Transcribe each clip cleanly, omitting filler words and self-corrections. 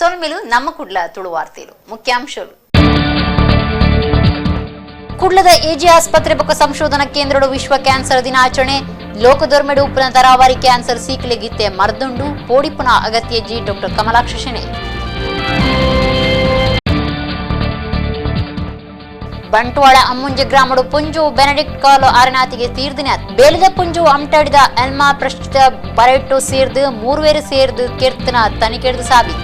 ಸೊಲ್ಮೆಲು ನಮ್ಮ ಕುಡ್ಲ ತುಳುವಾರ್ತೆಲು ಮುಖ್ಯಾಂಶಗಳು. ಕುಡ್ಲದ ಎಜಿ ಆಸ್ಪತ್ರೆ ಬೊಕ್ಕ ಸಂಶೋಧನಾ ಕೇಂದ್ರಡು ವಿಶ್ವ ಕ್ಯಾನ್ಸರ್ ದಿನಾಚರಣೆ. ಲೋಕದೊರ್ಮೆಡು ಉಪ್ಪುನ ತರಾವರಿ ಕ್ಯಾನ್ಸರ್ ಸೀಕ್ಲೆಗಿತ್ತೆ ಮರ್ದುಂಡು ಪೋಡಿಪುನ ಅಗತ್ಯ ಜಿ ಡಾಕ್ಟರ್ ಕಮಲಾಕ್ಷ ಶೆಣೆ. ಬಂಟ್ವಾಳ ಅಮ್ಮುಂಜೆ ಗ್ರಾಮಡು ಪುಂಜು ಬೆನಡಿಕ್ಟ್ ಕಾಲು ಆರನಾತಿಗೆ ತೀರ್ದಿನ ಬೇಲಿದ ಪುಂಜು ಅಮ್ಟಾಡಿದ ಎಲ್ಮಾ ಪ್ರಶ್ನಿತ ಬರೆಟ್ಟು ಸೇರ್ದು ಮೂರ್ವೇರು ಸೇರ್ದು ಕೆರ್ತನ ತನಿಖೆಡ್ದು ಸಾಬಿ.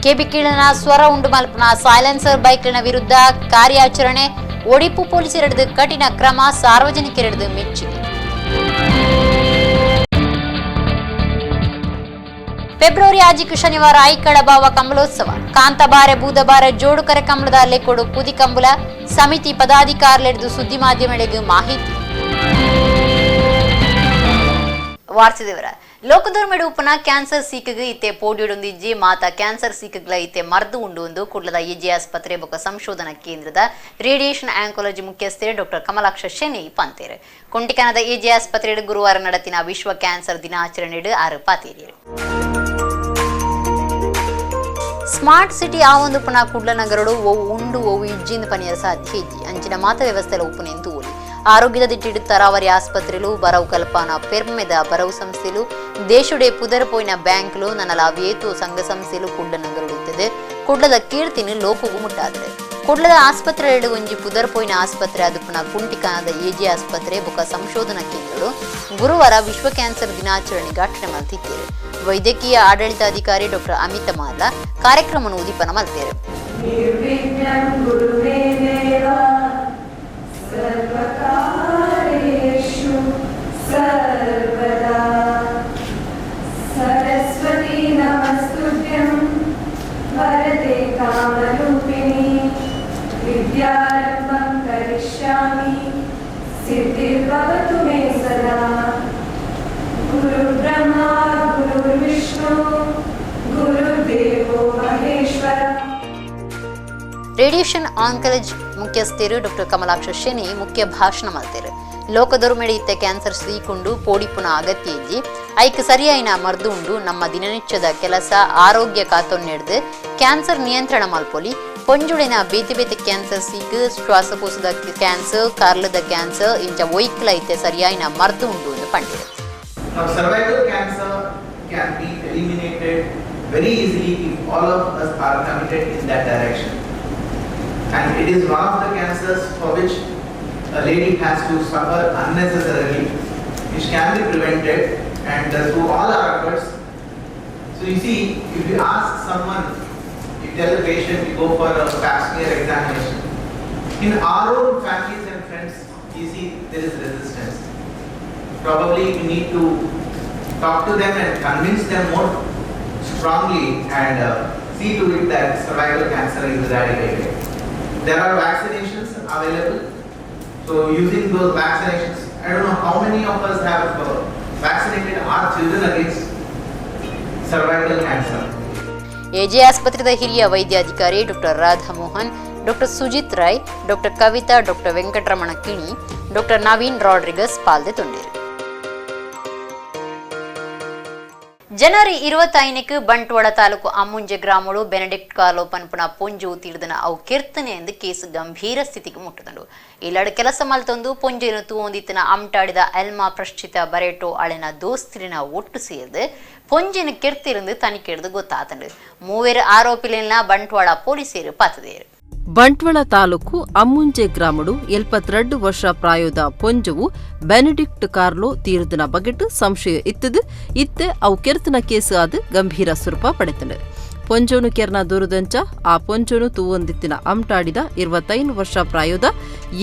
ಕೆಬಿಕೀಳನ ಸ್ವರ ಉಂಡು ಮಲ್ಪನ ಸೈಲೆನ್ಸರ್ ಬೈಕ್ನ ವಿರುದ್ಧ ಕಾರ್ಯಾಚರಣೆ. ಒಡಿಪು ಪೊಲೀಸರೆಡ್ದು ಕಠಿಣ ಕ್ರಮ, ಸಾರ್ವಜನಿಕರೆಡ್ದು ಮೆಚ್ಚುಗೆ. ಫೆಬ್ರವರಿ 6 ಶನಿವಾರ ಐಕಳ ಬಾವ ಕಂಬಳೋತ್ಸವ. ಕಾಂತಬಾರೆ ಬೂದಬಾರೆ ಜೋಡುಕರೆ ಕಂಬಳದ ಲೆಕ್ಕೊಡು ಕುದಿ ಕಂಬಳ ಸಮಿತಿ ಪದಾಧಿಕಾರಿಲೆಡ್ದು ಸುದ್ದಿ ಮಾಧ್ಯಮಗಳಿಗೆ ಮಾಹಿತಿ. ವಾರ್ತೆದೇವರ ಲೋಕದೊರ್ಮೆಡು ಉಪ್ಪುನ ಕ್ಯಾನ್ಸರ್ ಸೀಕಗ್ ಇತ್ತೆ ಪೋಡಿಯೊಡೊಂದಿಜ್ಜಿ ಮಾತ ಕ್ಯಾನ್ಸರ್ ಸೀಕಗ್ಲ ಇತ್ತೆ ಮರ್ದು ಉಂಡು ಒಂದು ಕುಡ್ಲದ ಎಜಿ ಆಸ್ಪತ್ರೆ ಬೊಕ್ಕ ಸಂಶೋಧನಾ ಕೇಂದ್ರದ ರೇಡಿಯೇಷನ್ ಆಂಕಾಲಜಿ ಮುಖ್ಯಸ್ಥೆ ಡಾಕ್ಟರ್ ಕಮಲಾಕ್ಷ ಶೆಣೈ ಪಂತೇರು. ಕೊಂಟಿಕನದ ಎಜಿ ಆಸ್ಪತ್ರೆಡ್ ಗುರುವಾರ നടത്തിನ ವಿಶ್ವ ಕ್ಯಾನ್ಸರ್ ದಿನಾಚರಣೆಡ್ ಆರು ಪಾತೇರಿಯರು. ಸ್ಮಾರ್ಟ್ ಸಿಟಿ ಆವೊಂದು ಪುನಃ ಕುಡ್ಲ ನಗರಡು ಒವು ಉಂಡು ಒವು ಇಜ್ಜಿಂದ ಪನಿಯರ ಸಾಧ್ಯ ಇಜ್ಜಿ ಅಂಚಿನ ಮಾತ ವ್ಯವಸ್ಥೆಲ ಉಪ್ಪುನೆಂದು ಓಲಿ. ಆರೋಗ್ಯದ ದಿಟ್ಟಿಡು ತರಾವರಿ ಆಸ್ಪತ್ರೆಲು ಬರವು ಕಲ್ಪಾನ ಪೆರ್ಮೆದ ಬರವು ಸಂಸ್ಥೆಲು ದೇಶುಡೆ ಪುದರ್ ಪೋಯಿನ ಬ್ಯಾಂಕ್ಲು ನನ್ನಲ ಅವೇತು ಸಂಘ ಸಂಸ್ಥೆಲು ಕುಡ್ಲ ನಗರಡು ಇತ್ತದೆ. ಕುಡ್ಲದ ಕೀರ್ತಿನ ಲೋಕಗೂ ಮುಟ್ಟಾದರೆ ಕುಡ್ಲದ ಆಸ್ಪತ್ರೆ ಒಂಜಿ ಪುದರ್ ಪೋಯಿನ ಆಸ್ಪತ್ರೆ ಅದು ಪುನಃ ಕುಂಟಿಕಾನದ ಎಜಿ ಆಸ್ಪತ್ರೆ ಬೊಕ ಸಂಶೋಧನಾ ಕೇಂದ್ರಗಳು ಗುರುವಾರ ವಿಶ್ವ ಕ್ಯಾನ್ಸರ್ ದಿನಾಚರಣೆ ಘಟನೆ ಮಲ್ತಿದ್ದೇವೆ. ವೈದ್ಯಕೀಯ ಆಡಳಿತಾಧಿಕಾರಿ ಡಾಕ್ಟರ್ ಅಮಿತ್ ಮಾರ್ಲ ಕಾರ್ಯಕ್ರಮವನ್ನು ಉದ್ದೀಪನ ಮಲ್ತೇರು. ರೇಡಿಯೇಷನ್ ಆಂಕಾಲಜಿ ಮುಖ್ಯಸ್ಥರು ಡಾಕ್ಟರ್ ಕಮಲಾಕ್ಷ ಶೆಣೈ ಮುಖ್ಯ ಭಾಷಣ ಮಲ್ತೇರು. ಲೋಕದೊರ್ಮೆಡು ಇತ್ತೆ ಕ್ಯಾನ್ಸರ್ ಸೀಕೊಂಡು ಪೋಡಿಪುನ ಅಗತ್ಯ ಇಜ್ಜಿ ಐಕ್ ಸರಿಯಾಯಿನ ಮರ್ದು ಉಂಡು. ನಮ್ಮ ದಿನನಿತ್ಯದ ಕೆಲಸ ಆರೋಗ್ಯ ಕಾತೊನ್ನೆಡ್ದು ಕ್ಯಾನ್ಸರ್ ನಿಯಂತ್ರಣ ಮಲ್ಪೊಲಿ. ಪೊಂಜುಳಿನ ಬೇತೆ ಬೇತೆ ಕ್ಯಾನ್ಸರ್ ಸೀಕ್ ಶ್ವಾಸಕೋಶದ ಕ್ಯಾನ್ಸರ್ ಕಾರ್ಲದ ಕ್ಯಾನ್ಸರ್ ಇಂಚ ಒಯ್ಕ್ಲ ಇತ್ತೆ ಸರಿಯಾಯಿನ ಮರ್ದು ಉಂಡು ಎಂದು ಪಂಡಿರು. Now, cervical cancer can be eliminated very easily if all of us are committed in that direction. And it is one of the cancers for which a lady has to suffer unnecessarily, which can be prevented and through all our efforts. So you see, if you ask someone, you tell the patient you go for a pap smear examination. In our own families and friends, you see there is resistance. Probably we need to talk to them and convince them more strongly and see to it that cervical cancer is eradicated. There are vaccinations available. So using those vaccinations, I don't know how many of us have vaccinated our children against cervical cancer. AJ ಆಸ್ಪತ್ರೆದ ಹಿರಿಯ ವೈದ್ಯಾಧಿಕಾರಿ doctor Radha Mohan, doctor Sujith Rai, doctor Kavitha, doctor Venkataramana Kini, doctor Naveen Rodrigues ಪಾಲ್ದೆ ತೊಂಡೇರು. January 25ಕ್ಕೆ Bantwal taluk Ammunje ಗ್ರಾಮಡು Benedict Carlo ಪನ್ಪುನ ಪೊಂಜು ತೀರ್ದನ ಅವು ಕಿರ್ತನೆ ಎಂದು case ಗಂಭೀರ ಸ್ಥಿತಿಗೆ ಮುಟ್ಟುದಂಡು. ಇಲ್ಲಡ ಕೆಲಸ ಮಲ್ತೊಂದು ಪೊಂಜೆನು ತೂವೊಂದಿತ್ತನ ಅಮ್ಟಾಡಿದ ಎಲ್ಮಾ ಪ್ರಶ್ಚಿತ ಬರೇಟೋ ಅಳೆನ ದೋಸ್ತಿರಿನ ಒಟ್ಟು ಸೇರ್ದು ಪೊಂಜೆನು ಕೆರ್ತಿருந்து ತನಿಖೆಡ್ದು ಗೊತ್ತಾತಂಡು. ಮೂವೇರು ಆರೋಪಿಲೆಲ್ಲ ಬಂಟ್ವಾಳ ಪೊಲೀಸರು ಪಾತದೇರು. ಬಂಟ್ವಾಳ ತಾಲೂಕು ಅಮ್ಮುಂಜೆ ಗ್ರಾಮಡು 72 ವರ್ಷ ಪ್ರಾಯದ ಪೊಂಜವು ಬೆನಡಿಕ್ಟ್ ಕಾರ್ಲೋ ತೀರ್ದನ ಬಗೆಟ್ ಸಂಶಯ ಇತ್ತದು. ಇತ್ತೆ ಅವು ಕೆರ್ತನ ಕೇಸು ಅದು ಗಂಭೀರ ಸ್ವರೂಪ ಪಡೆತನು. ಪೊಂಜೋನು ಕೆರ್ನ ದೂರದಂಚ ಆ ಪೊಂಜೋನು ತೂವೊಂದಿತ್ತಿನ ಅಮ್ಟಾಡಿದ 25 ವರ್ಷ ಪ್ರಾಯದ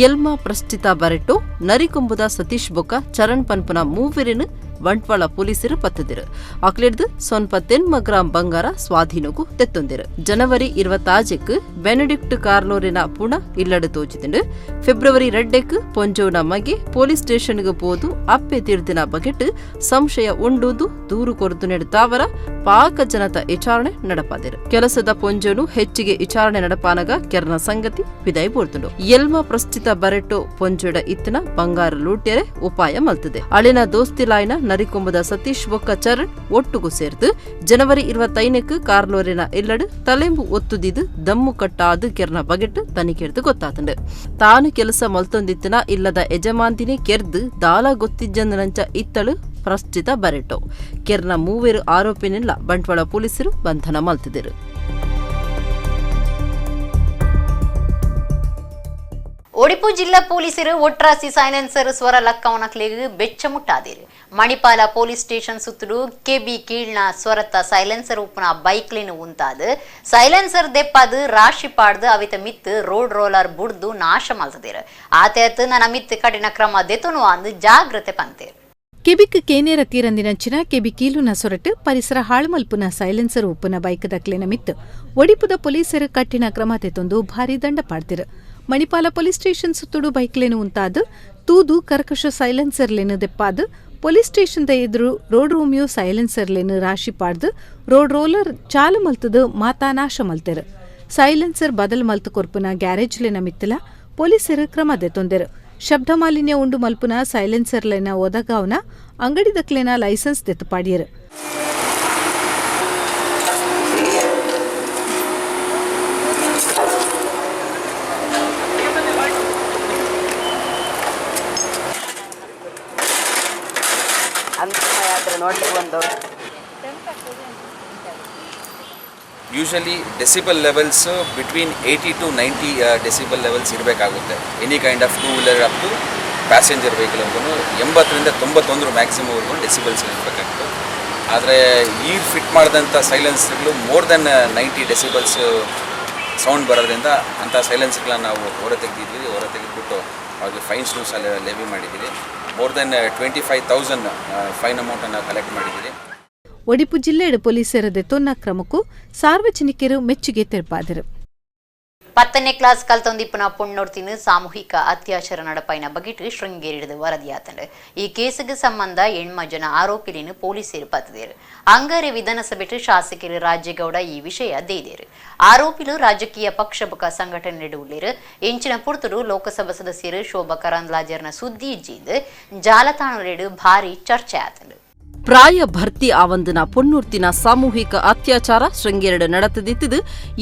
ಎಲ್ಮಾ ಪ್ರಶ್ಚಿತ ಬರೆಟೋ ನರಿಕೊಂಬುದ ಸತೀಶ್ ಬೊಕ್ಕ ಚರಣ್ ಪನ್ಪುನ ಮೂವೆರಿನ ಬಂಟ್ವಾಳ ಪೊಲೀಸರು ಪತ್ತದಿರು. ಅಕ್ಲೆಡ್ದು 9 ಗ್ರಾಂ ಬಂಗಾರ ಸ್ವಾಧೀನಗೂ ತೆತ್ತೊಂದಿರು. ಜನವರಿ 26ಕ್ಕೆ ಬೆನಡಿಕ್ಟ್ ಕಾರ್ಲೋರಿನ ಪುಣ ಇಲ್ಲಡು ತೋಚಿದಿಂಡು. ಫೆಬ್ರವರಿ 2ಕ್ಕೆ ಪೊಂಜೋನ ಮಗೆ ಪೊಲೀಸ್ ಸ್ಟೇಷನ್ಗೆ ಪೋದು ಅಪ್ಪೆ ತೀರ್ದಿನ ಬಗೆಟ್ ಸಂಶಯ ಉಂಡುದು ದೂರು ಕೊರದು ನೆಡ್ತಾವರ ಪಾಕ ಜನತ ವಿಚಾರಣೆ ನಡಪಾದಿರು. ಕೆಲಸದ ಪೊಂಜೋನು ಹೆಚ್ಚಿಗೆ ವಿಚಾರಣೆ ನಡಪಾನಗ ಕೆರ್ನ ಸಂಗತಿ ವಿದಾಯ ಬೋರ್ತುಂಡು. ಎಲ್ಮ ಪ್ರಶ್ಚಿತ ಬರೆಟೋ ಪೊಂಜೋಡ ಇತ್ತಿನ ಬಂಗಾರ ಲೂಟ್ಯರೆ ಉಪಾಯ ಮಲ್ತದೆ. ಅಳಿನ ದೋಸ್ತಿಲಾಯ್ನ ನರಿಕೊಂಬದ ಸತೀಶ್ ಬೊಕ್ಕ ಚರಣ್ ಒಟ್ಟುಗು ಸೇರ್ದು ಜನವರಿ 25ಕ್ಕೆ ಕಾರ್ಲೋರಿನ ಇಲ್ಲಡು ತಲೆಂಬು ಒತ್ತುದಿದ್ದು ದಮ್ಮು ಕಟ್ಟಾದು ಕೆರ್ನ ಬಗೆಟ್ ತನಿಖೆರ್ದು ಗೊತ್ತಾತಂಡು. ತಾನು ಕೆಲಸ ಮಲ್ತೊಂದಿತ್ತಿನ ಇಲ್ಲದ ಯಜಮಾಂತಿನೇ ಕೆರ್ದು ದಾಲ ಗೊತ್ತಿಜ್ಜಂದನಂಚ ಇತ್ತಳು ಪ್ರಶ್ಚಿತ ಬರೆಟೋ ಕೆರ್ನ ಮೂವೆರು ಆರೋಪಿನೆಲ್ಲ ಬಂಟ್ವಾಳ ಪೊಲೀಸರು ಬಂಧನ ಮಲ್ತಿದ್ದರು. ಒಡಿಪು ಜಿಲ್ಲಾ ಪೊಲೀಸರು ಒಟ್ರಾಸಿ ಸೈಲೆನ್ಸರ್ ಸ್ವರ ಲಕ್ಕವನಕ್ಲೆಗ್ ಬೆಚ್ಚ ಮುಟ್ಟಾದಿರು. ಮಣಿಪಾಲ ಪೊಲೀಸ್ ಸ್ಟೇಷನ್ ಸುತ್ತಲೂ ಕೆಬಿ ಕೀಳ್ನ ಸ್ವರತ್ತ ಸೈಲೆನ್ಸರ್ ಉಪ್ಪುನ ಬೈಕ್ಲೇನು ಉಂತಾದು ಸೈಲೆನ್ಸರ್ ದೆಪ್ಪಾದು ರಾಶಿ ಪಾಡ್ದು ಅವಿತ ಮಿತ್ತು ರೋಡ್ ರೋಲರ್ ಬುಡ್ದು ನಾಶ ಮಲ್ತದಿರು. ಆತೇತ್ ನನ್ನ ಮಿತ್ತು ಕಠಿಣ ಕ್ರಮ ದೆತುನು ಅಂದು ಜಾಗ್ರತೆ ಪಂತೇರು. ಕೆಬಿಕ್ ಕೇನೇರ ತೀರಂದಿನಂಚಿನ ಕೆಬಿ ಕೀಲುನ ಸೊರಟು ಪರಿಸರ ಹಾಳುಮಲ್ಪುನ ಸೈಲೆನ್ಸರ್ ಉಪ್ಪುನ ಬೈಕ್ ದಕ್ಲಿನ ಮಿತ್ತು ಒಡಿಪುದ ಪೊಲೀಸರು ಕಠಿಣ ಕ್ರಮ ತೆತ್ತೊಂದು ಭಾರಿ ದಂಡ ಪಾಡ್ತಿರು. ಮಣಿಪಾಲ ಪೊಲೀಸ್ ಸ್ಟೇಷನ್ ಸುತ್ತುಡು ಬೈಕ್ಲೇನು ಉಂತಾದು ತೂದು ಕರ್ಕಶ ಸೈಲೆನ್ಸರ್ಲೇನು ದೆಪ್ಪಾದು ಪೊಲೀಸ್ ಸ್ಟೇಷನ್ the ಎದುರು ರೋಡ್ ರೋಮಿಯೋ ಸೈಲೆನ್ಸರ್ಲೇನು ರಾಶಿ ಪಾಡ್ದು ರೋಡ್ ರೋಲರ್ ಚಾಲು ಮಲ್ತದು ಮಾತಾ ನಾಶ ಮಲ್ತೆರು. ಸೈಲೆನ್ಸರ್ ಬದಲ್ ಮಲ್ತು ಕೊರ್ಪುನ ಗ್ಯಾರೇಜ್ಲೇನ ಮಿತ್ತಲ ಪೊಲೀಸರು ಕ್ರಮ ದೆತ್ತೊಂದೆರು. ಶಬ್ದ ಮಾಲಿನ್ಯ ಉಂಡು ಮಲ್ಪುನ ಸೈಲೆನ್ಸರ್ಲೇನ ಒದಗಾವ್ನ ಅಂಗಡಿದಕ್ಲೇನ ಲೈಸೆನ್ಸ್ ದೆತ್ತು ಪಾಡಿಯರು. ಅಂತಿಮ ಯಾತ್ರೆ ನೋಡ್ಲಿಕ್ಕೆ ಬಂದವರು. Usually decibel levels between 80 to 90 decibel levels ಇರಬೇಕಾಗುತ್ತೆ. Any kind of two wheeler up to passenger ವೆಹಿಕಲ್ವರೆಗೂ 80ರಿಂದ 91 ಮ್ಯಾಕ್ಸಿಮಮ್ವರೆಗೂ ಡೆಸಿಬಲ್ಸ್ ಇರಬೇಕಾಗಿತ್ತು. ಆದರೆ ಈ ಫಿಟ್ ಮಾಡಿದಂಥ ಸೈಲೆನ್ಸರ್ಗಳು more than 90 decibels sound ಬರೋದ್ರಿಂದ ಅಂಥ ಸೈಲೆನ್ಸರ್ಗಳನ್ನ ನಾವು ಹೊರ ತೆಗೆದಿದ್ವಿ. ಹೊರ ತೆಗೆದುಬಿಟ್ಟು ಅವ್ರಿಗೆ ಫೈನ್ಸ್ನು ಸಹ ಲೆವಿ ಮಾಡಿದ್ದೀವಿ. More than 25,000 fine ಅಮೌಂಟನ್ನು ಕಲೆಕ್ಟ್ ಮಾಡಿದ್ದೀವಿ. ಒಡಿಪು ಜಿಲ್ಲೆಡ್ ಪೊಲೀಸರ ದೆತ್ತೊನ್ನ ಕ್ರಮಕ್ಕೂ ಸಾರ್ವಜನಿಕರು ಮೆಚ್ಚುಗೆ ತೆರಪಾದರು. 10ನೇ ಕ್ಲಾಸ್ ಕಲ್ತೊಂದಿಪ್ಪುನ ಪೊಣ್ಣೊರ್ತಿನ ಸಾಮೂಹಿಕ ಅತ್ಯಾಚಾರ ನಡಪಾಯಿನ ಬಗೆಟ್ ಶೃಂಗೇರಿಡಿದು ವರದಿಯಾತಂಡು. ಈ ಕೇಸುಗೆ ಸಂಬಂಧ ಎಣ್ಮ ಜನ ಆರೋಪಿಲಿನ ಪೊಲೀಸರು ಪತ್ತದೇರು. ಅಂಗಾರೆ ವಿಧಾನಸಭೆಟ್ ಶಾಸಕರು ರಾಜೇಗೌಡ ಈ ವಿಷಯ ದೇದೇರು. ಆರೋಪಿಲು ರಾಜಕೀಯ ಪಕ್ಷ ಬೊಕ ಸಂಘಟನೆ ಉಳ್ಳೇರು. ಎಂಚಿನ ಪುರ್ತುಡು ಲೋಕಸಭಾ ಸದಸ್ಯರು ಶೋಭಾ ಕರಂದ್ಲಾಜರ್ನ ಸುದ್ದಿ ಇಜ್ಜಿಂದು ಜಾಲತಾಣಲೆಡು ಭಾರಿ ಚರ್ಚೆ ಆತಂಡು. ಪ್ರಾಯ ಭರ್ತಿ ಆವಂದನ ಪೊನ್ನೂರ್ತಿನ ಸಾಮೂಹಿಕ ಅತ್ಯಾಚಾರ ಶೃಂಗೇರಡು ನಡೆತದಿತ್ತಿದ್ದು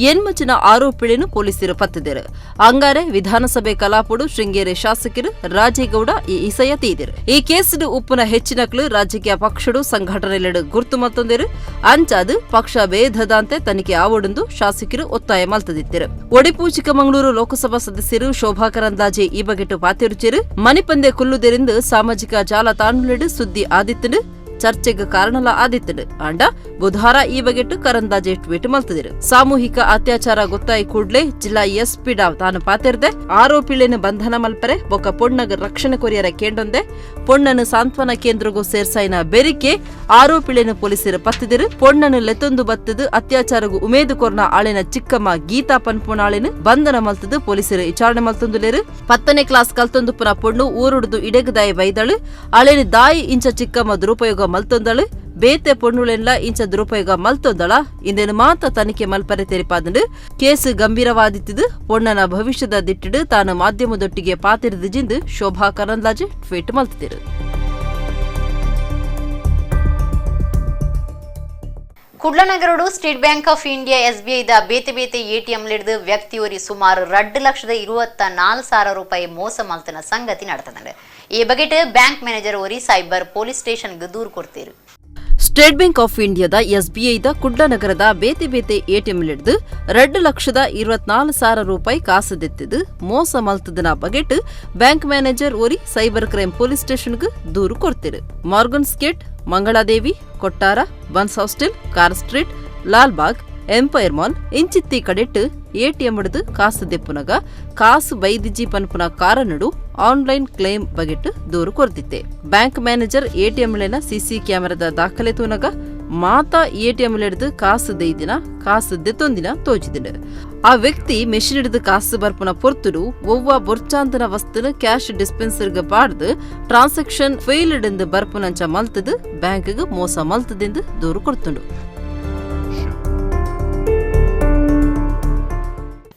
ಎನ್ಮ ಜನ ಆರೋಪಿಗಳನ್ನು ಪೊಲೀಸರು ಪತ್ತಿದರು. ಅಂಗಾರೆ ವಿಧಾನಸಭೆ ಕಲಾಪುಡು ಶೃಂಗೇರಿ ಶಾಸಕರು ರಾಜೇಗೌಡ ಈ ಇಸಯ ತೀದಿರು. ಈ ಕೇಸುಡು ಉಪ್ಪುನ ಹೆಚ್ಚಿನಕ್ಲು ರಾಜಕೀಯ ಪಕ್ಷಡು ಸಂಘಟನೆಲೆಡು ಗುರ್ತು ಮತ್ತೊಂದಿರು. ಅಂಚಾದು ಪಕ್ಷ ಭೇದದಂತೆ ತನಿಖೆ ಆವೊಡುಂದು ಶಾಸಕರು ಒತ್ತಾಯ ಮಲ್ತದಿತ್ತಿರು. ಒಡಿಪು ಚಿಕ್ಕಮಗಳೂರು ಲೋಕಸಭಾ ಸದಸ್ಯರು ಶೋಭಾ ಕರಂದ್ಲಾಜೆ ಈ ಬಗೆಟು ಪಾತಿರುಚಿರು. ಮನಿಪಂದೆ ಕುಲ್ಲುದೆರೆಂದು ಸಾಮಾಜಿಕ ಜಾಲತಾಣಲೆಡು ಸುದ್ದಿ ಆದಿತ್ತನು ಚರ್ಚೆಗೆ ಕಾರಣಲ ಆದಿತ್ತನು. ಆಂಡ ಬುಧವಾರ ಈ ಬಗೆಟ್ಟು ಕರಂದಾಜೆ ಟ್ವೀಟ್ ಮಲ್ತದಿರು. ಸಾಮೂಹಿಕ ಅತ್ಯಾಚಾರ ಗೊತ್ತಾಯಿ ಕೂಡ್ಲೆ ಜಿಲ್ಲಾ ಎಸ್ಪಿ ಡಾ ತಾನು ಪಾತಿರ್ದೆ ಆರೋಪಿಳೇನು ಬಂಧನ ಮಲ್ಪರೆ ಬೊಕ್ಕ ಪೊಣ್ಣಗ ರಕ್ಷಣೆ ಕೊರಿಯರ ಕೇಂಡೊಂದೆ ಪೊಣ್ಣನು ಸಾಂತ್ವನ ಕೇಂದ್ರಗೂ ಸೇರ್ಸಾಯಿನ ಬೆರಿಕೆ ಆರೋಪಿಳೇನು ಪೊಲೀಸರು ಪತ್ತಿದಿರು. ಪೊಣ್ಣನು ಲೆತ್ತೊಂದು ಬತ್ತದು ಅತ್ಯಾಚಾರಗೂ ಉಮೇದು ಕೊರ್ನ ಆಳಿನ ಚಿಕ್ಕಮ್ಮ ಗೀತಾ ಪನ್ಪುನಾಳಿನ ಬಂಧನ ಮಲ್ತದು ಪೊಲೀಸರು ವಿಚಾರಣೆ ಮಲ್ತೊಂದುಲೇರು. 10ನೇ ಕ್ಲಾಸ್ ಕಲ್ತೊಂದುಪ್ಪುನ ಪೊಣ್ಣು ಊರುಡುದು ಇಡೆಗದಾಯಿ ಬೈದಳು. ಆಳಿನ ದಾಯಿ ಇಂಚ ಚಿಕ್ಕಮ್ಮ ದುರುಪಯೋಗ ಮಲ್ತೊಂದಳು, ಬೇತೆ ಪೊಣ್ಣುಳೆಲ್ಲ ಇಂಚ ದುರುಪಯೋಗ ಮಲ್ತೊಂದಳ ಇಂದೇನು ಮಾತ ತನಿಖೆ ಮಲ್ಪರೆ ತೆರಿಪಾದಂಡು. ಕೇಸು ಗಂಭೀರವಾದಿತ್ತಿದ್ದು ಪೊಣ್ಣನ ಭವಿಷ್ಯದ ದಿಟ್ಟಿಡು ತಾನು ಮಾಧ್ಯಮದೊಟ್ಟಿಗೆ ಪಾತಿರಿದ ಶೋಭಾ ಕರಂದ್ಲಾಜೆ ಟ್ವೀಟ್ ಮಲ್ತಿರು. ಕುಡ್ಲನಗರಡು state bank of India ಎಸ್ಬಿಐದ ಬೇತೆ ಬೇತೆ ಎಟಿಎಂ ಲಿಡ್ದು ವ್ಯಕ್ತಿಯೊರಿ ಸುಮಾರು 2,24,000 ರೂಪಾಯಿ ಮೋಸ ಮಲ್ತನ ಸಂಗತಿ ನಡೆತದಂಡು. ಈ ಬಗೆಟ್ ಬ್ಯಾಂಕ್ ಮ್ಯಾನೇಜರ್ ಒರಿ ಸೈಬರ್ ಪೊಲೀಸ್ ಸ್ಟೇಷನ್ಗೆ ದೂರು ಕೊಡ್ತೀರು. State bank of ಇಂಡಿಯಾದ ಎಸ್ಬಿಐದ ಕುಡ್ಲನಗರದ ಬೇತೆ ಬೇತೆ ಎಟಿಎಂ ಲಿಡ್ದು 2,24,000 ರೂಪಾಯಿ ಕಾಸು ದೆತ್ತಿದ್ದು ಮೋಸ ಮಲ್ತದನ ಬಗೆಟ್ ಬ್ಯಾಂಕ್ ಮ್ಯಾನೇಜರ್ ಒರಿ cyber crime police ಸ್ಟೇಷನ್ಗೆ ದೂರು ಕೊಡ್ತಿರು. Morgan's gate, Mangaladevi, Kottara, Bunts hostel, car street, Lalbagh, Empire mall ಇಂಚಿತ್ತಿ ಕಡೆಟ್ ATM ಹಿಡಿದು ಕಾಸು ದೆಪ್ಪುನಗ ಕಾಸು ಬೈದಿಜಿ ಪನ್ಪುನ ಕಾರನಡು ಆನ್ಲೈನ್ ಕ್ಲೇಮ್ ಬಗೆಟ್ ದೂರು ಕೊರ್ದಿತ್ತೆ. Bank manager ATM ಲೇನ CC ಕ್ಯಾಮೆರಾದ ದಾಖಲೆ ತೂನಗ ಮಾತಾ ಎಟಿಎಂ ಹಿಡಿದು ಕಾಸು ದೈದಿನ ಕಾಸು ದೆತ್ತೊಂದಿನ ತೋಜಿದಿನ. ಆ ವ್ಯಕ್ತಿ ಮೆಷಿನ್ ಹಿಡಿದು ಕಾಸು ಬರ್ಪುನ ಪೊರ್ತುಡು ಒವ್ವ ಬೊರ್ಚಾಂತನ ವಸ್ತುನ ಕ್ಯಾಶ್ ಡಿಸ್ಪೆನ್ಸರ್ಗೆ ಪಾಡ್ದು ಟ್ರಾನ್ಸಾಕ್ಷನ್ ಫೇಲ್ಡ್ ಎಂದು ಬರ್ಪುನಂಚ ಮಲ್ತದು ಬ್ಯಾಂಕ್ಗೆ ಮೋಸ ಮಲ್ತದೆಂದು ದೂರು ಕೊಡ್ತುಂಡು.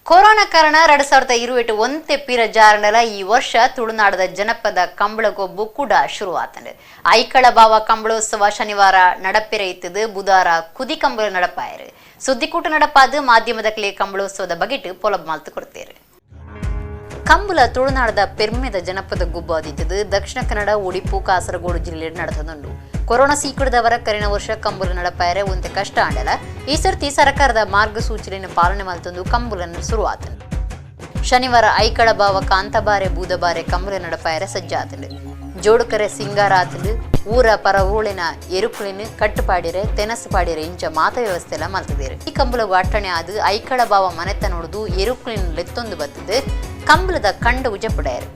ಕೊರೋನಾ ಕಾರಣ 2021 ಒಂತೆ ಪಿರ ಜಾರಂಡಲ ಈ ವರ್ಷ ತುಳುನಾಡದ ಜನಪದ ಕಂಬಳಗೊಬ್ಬು ಕೂಡ ಶುರುವಾತಂಡು. ಐಕಳ ಬಾವ ಕಂಬಳೋತ್ಸವ ಶನಿವಾರ ನಡಪೆರೆ ಇತ್ತದು, ಬುಧಾರ ಕುದಿ ಕಂಬಳ ನಡಪಾಯರು. ಸುದ್ದಿಕೂಟ ನಡಪಾದು ಮಾಧ್ಯಮದ ಕ್ಲೇ ಕಂಬಳೋತ್ಸವದ ಬಗೆಟ್ ಪೊಲಬ್ ಮಾಲ್ತು ಕೊಡ್ತೇರು. ಕಂಬಳ ತುಳುನಾಡದ ಪೆರ್ಮೆದ ಜನಪದ ಗುಬ್ಬ ಆದಿತ್ತದು ದಕ್ಷಿಣ ಕನ್ನಡ, ಒಡಿಪು, ಕಾಸರಗೋಡು ಜಿಲ್ಲೆಯಲ್ಲಿ ನಡೆತದುಂಡು. ಕೊರೋನಾ ಸೀಕಡದವರ ಕರಿನ ವರ್ಷ ಕಂಬುಲ ನಡಪಾಯರೆ ಒಂತೆ ಕಷ್ಟ ಆಂಡಲ ಈ ಸರ್ತಿ ಸರ್ಕಾರದ ಮಾರ್ಗಸೂಚಿಯನ್ನು ಪಾಲನೆ ಮಲ್ತೊಂದು ಕಂಬುಲನ್ನು ಶುರುವಾತನು. ಶನಿವಾರ ಐಕಳ ಬಾವ ಕಾಂತಬಾರೆ ಬೂದಬಾರೆ ಕಂಬುಲ ನಡಪಾಯರೆ ಸಜ್ಜಾತನು. ಜೋಡುಕರೆ ಸಿಂಗಾರಾತನು, ಊರ ಪರ ಊಳಿನ ಎರುಕುಳಿನ ಕಟ್ಟುಪಾಡಿರೆ ತೆನಸು ಪಾಡಿರೆ ಇಂಚ ಮಾತ ವ್ಯವಸ್ಥೆ ಎಲ್ಲ ಮಲ್ತದೇರು. ಈ ಕಂಬುಲಗು ಅಟ್ಟಣೆ ಆದು ಐಕಳ ಬಾವ ಮನೆತ ನೋಡುದು ಎರುಕುಳಿನ ಲೆತ್ತೊಂದು ಬತ್ತದೆ ಕಂಬುಲದ ಕಂಡ ಉಜಪುಡಾಯರು.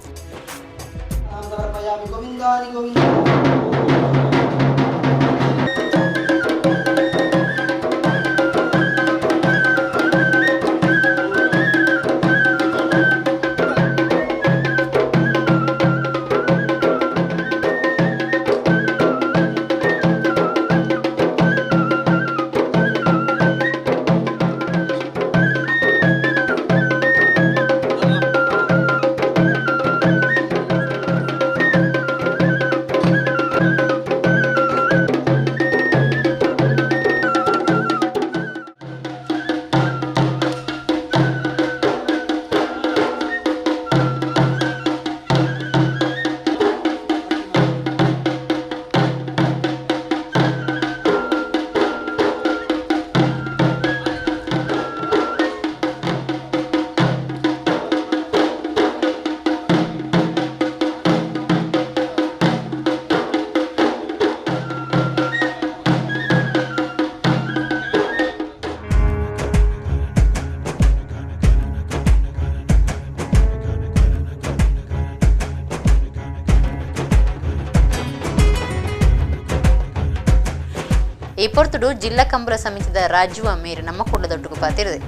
ಈ ಪೊರ್ತುಡು ಜಿಲ್ಲಾ ಕಂಬಳ ಸಮಿತಿದ ರಾಜು ಅಮೀರ್ ನಮ್ಮ ಕುಂಡದೊಟ್ಟುಗು ಪಾತಿರದೆ.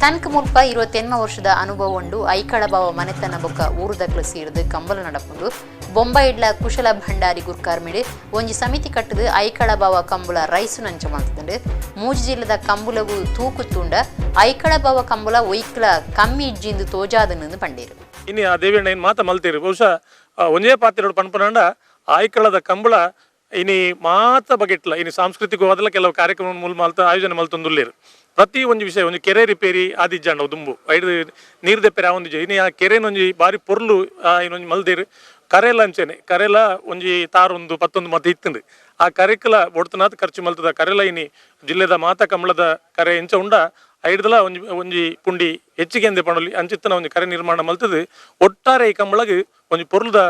ತನಕ ಮುಲ್ಪ 28 ವರ್ಷದ ಅನುಭವ ಉಂಡು. ಐಕಳ ಬಾವ ಮನೆತನ ಬೊಕ್ಕ ಊರುದಕ್ಲು ಸೀರ್ದು ಕಂಬಳ ನಡಪುಂಡು. ಬೊಂಬೈಡ್ಲ ಕುಶಲ ಭಂಡಾರಿ ಗುರ್ಕಾರ್ಮಿಡು ಒಂಜಿ ಸಮಿತಿ ಕಟ್ಟದು ಐಕಳ ಬಾವ ಕಂಬುಲ ರೈಸು ನಂಚ ಮಾಡ್ತದಂಡು. ಮೂಜಿ ಜಿಲ್ಲೆದ ಕಂಬುಲಗು ತೂಕುತ್ತುಂಡ ಐಕಳ ಬಾವ ಕಂಬುಲ ಒಯ್ಕ್ಲ ಕಮ್ಮಿ ಇಜ್ಜಿಂದು ತೋಜಾದನ್ನು ಪಂಡೇರು. ಇನ್ನು ಆ ದೇವಿಯಣ್ಣ ಏನು ಮಾತ ಮಲ್ತೀರಿ ಬಹುಶಃ ಒಂಜೇ ಪಾತಿರೋಡು ಪನ್ಪನಂಡ ಐಕಳದ ಕಂಬಳ ಇನಿ ಮಾತ ಬಗೆಟ್ಲ ಇನಿ ಸಾಂಸ್ಕೃತಿಕವಾದಲ ಕೆಲವು ಕಾರ್ಯಕ್ರಮ ಮೂಲ ಮಲ್ತ ಆಯೋಜನೆ ಮಲ್ತೊಂದುಲ್ಲೇರು. ಪ್ರತಿ ಒಂಜಿ ವಿಷಯ ಒಂಜಿ ಕೆರೆ ರಿಪೇರಿ ಆದಿಜ್ಜಾಂಡ ದುಂಬು ಐದು ನೀರು ದೆಪ್ಪೆರೆ ಆವೊಂದಿಜ್ಜ ಇನಿ ಆ ಕೆರೆನೊಂಜಿ ಬಾರಿ ಪೊರ್ಲು ಇನ್ನೊಂಜಿ ಮಲ್ದೇರು. ಕರೆಲ ಅಂಚೆನೆ ಕರೆಲ ಒಂಜಿ ತಾರೊಂದು ಪತ್ತೊಂದು ಮತ ಇತ್ತುಂಡು. ಆ ಕರೆಕ್ಲ ಒಡ್ತನಾತ್ ಖರ್ಚು ಮಲ್ತದ ಕರೆಲ ಇನಿ ಜಿಲ್ಲೆದ ಮಾತ ಕಂಬಳದ ಕರೆ ಎಂಚ ಉಂಡ ಐಡ್ದಲ ಒಂಜಿ ಒಂಜಿ ಪುಂಡಿ ಹೆಚ್ಚಿಗೆ ಅಂದೆ ಪಣೊಲಿ ಅಂಚಿತ್ತನ ಒಂಜಿ ಕರೆ ನಿರ್ಮಾಣ ಮಲ್ತದು. ಒಟ್ಟಾರೆ ಈ ಕಂಬಳಗ್ ಒಂಜಿ ಪೊರ್ಲುದ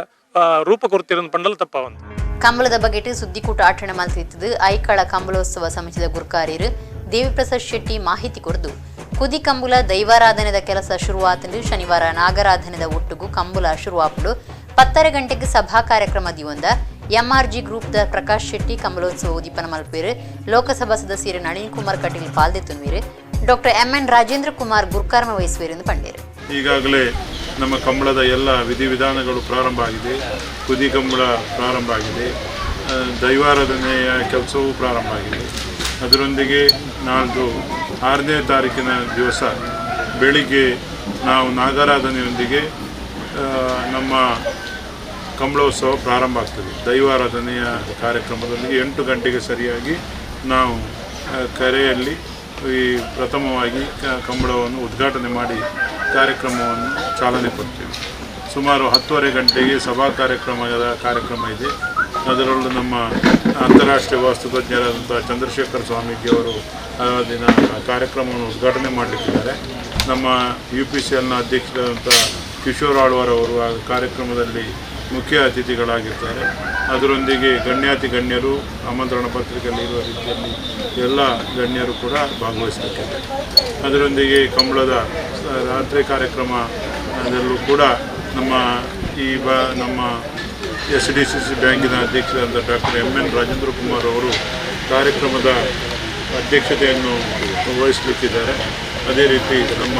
ರೂಪ ಕೊರ್ತಿರೋದು ಪಂಡಲ ತಪ್ಪಾವಂತ. ಕಂಬಳದ ಬಗೆಟ್ ಸುದ್ದಿಕೂಟ ಆಚರಣೆ ಮಲ್ತಿತ್ತದು ಐಕಳ ಕಂಬಳೋತ್ಸವ ಸಮಿತಿದ ಗುರ್ಕಾರ್ಯರು ದೇವಿಪ್ರಸಾದ್ ಶೆಟ್ಟಿ ಮಾಹಿತಿ ಕೊರ್ದು ಕುದಿ ಕಂಬುಲ ದೈವಾರಾಧನೆದ ಕೆಲಸ ಶುರುವಾತಂದು. ಶನಿವಾರ ನಾಗರಾಧನೆದ ಒಟ್ಟುಗು ಕಂಬುಲ ಶುರುವಾಪುಡು. 10:30 ಗಂಟೆಗೆ ಸಭಾ ಕಾರ್ಯಕ್ರಮ ದಿವೊಂದ ಎಂಆರ್ಜಿ ಗ್ರೂಪ್ದ ಪ್ರಕಾಶ್ ಶೆಟ್ಟಿ ಕಂಬಳೋತ್ಸವ ಉದ್ದೀಪನ ಮಲ್ಪೇರು. ಲೋಕಸಭಾ ಸದಸ್ಯರು ನಳಿನ್ ಕುಮಾರ್ ಕಟೀಲ್ ಪಾಲ್ದೆತ್ತುನ್ವೀರು. ಡಾಕ್ಟರ್ ಎಂಎನ್ ರಾಜೇಂದ್ರ ಕುಮಾರ್ ಗುರ್ಕರ್ಮ ವಹಿಸುವರು ಎಂದು ಪಂಡೇರು. ಈಗಾಗಲೇ ನಮ್ಮ ಕಂಬಳದ ಎಲ್ಲ ವಿಧಿವಿಧಾನಗಳು ಪ್ರಾರಂಭ ಆಗಿದೆ. ಕುದಿ ಕಂಬಳ ಪ್ರಾರಂಭ ಆಗಿದೆ, ದೈವಾರಾಧನೆಯ ಕೆಲಸವೂ ಪ್ರಾರಂಭ ಆಗಿದೆ. ಅದರೊಂದಿಗೆ ನಾಳ್ದು 6ನೇ ತಾರೀಕಿನ ದಿವಸ ಬೆಳಿಗ್ಗೆ ನಾವು ನಾಗಾರಾಧನೆಯೊಂದಿಗೆ ನಮ್ಮ ಕಂಬಳೋತ್ಸವ ಪ್ರಾರಂಭ ಆಗ್ತದೆ. ದೈವಾರಾಧನೆಯ ಕಾರ್ಯಕ್ರಮದೊಂದಿಗೆ 8 ಗಂಟೆಗೆ ಸರಿಯಾಗಿ ನಾವು ಕರೆಯಲ್ಲಿ ಈ ಪ್ರಥಮವಾಗಿ ಕಂಬಳವನ್ನು ಉದ್ಘಾಟನೆ ಮಾಡಿ ಕಾರ್ಯಕ್ರಮವನ್ನು ಚಾಲನೆ ಕೊಡ್ತೀವಿ. ಸುಮಾರು 10:30 ಗಂಟೆಗೆ ಸಭಾ ಕಾರ್ಯಕ್ರಮ ಇದೆ. ಅದರಲ್ಲೂ ನಮ್ಮ ಅಂತಾರಾಷ್ಟ್ರೀಯ ವಾಸ್ತುತಜ್ಞರಾದಂಥ ಚಂದ್ರಶೇಖರ್ ಸ್ವಾಮೀಜಿಯವರು ಆ ದಿನ ಕಾರ್ಯಕ್ರಮವನ್ನು ಉದ್ಘಾಟನೆ ಮಾಡಲಿಕ್ಕಿದ್ದಾರೆ. ನಮ್ಮ UPCLನ ಅಧ್ಯಕ್ಷರಾದಂಥ ಕಿಶೋರ್ ಆಳ್ವಾರ್ ಅವರು ಆ ಕಾರ್ಯಕ್ರಮದಲ್ಲಿ ಮುಖ್ಯ ಅತಿಥಿಗಳಾಗಿರ್ತಾರೆ. ಅದರೊಂದಿಗೆ ಗಣ್ಯಾತಿ ಗಣ್ಯರು, ಆಮಂತ್ರಣ ಪತ್ರಿಕೆಯಲ್ಲಿ ಇರುವ ರೀತಿಯಲ್ಲಿ ಎಲ್ಲ ಗಣ್ಯರು ಕೂಡ ಭಾಗವಹಿಸಲಿಕ್ಕಿದ್ದಾರೆ. ಅದರೊಂದಿಗೆ ಕಂಬಳದ ರಾತ್ರಿ ಕಾರ್ಯಕ್ರಮದಲ್ಲೂ ಕೂಡ ನಮ್ಮ ನಮ್ಮ SDCC ಬ್ಯಾಂಕಿನ ಅಧ್ಯಕ್ಷರಾದ ಡಾಕ್ಟರ್ MN Rajendra Kumar ಅವರು ಕಾರ್ಯಕ್ರಮದ ಅಧ್ಯಕ್ಷತೆಯನ್ನು ವಹಿಸಲಿಕ್ಕಿದ್ದಾರೆ. ಅದೇ ರೀತಿ ನಮ್ಮ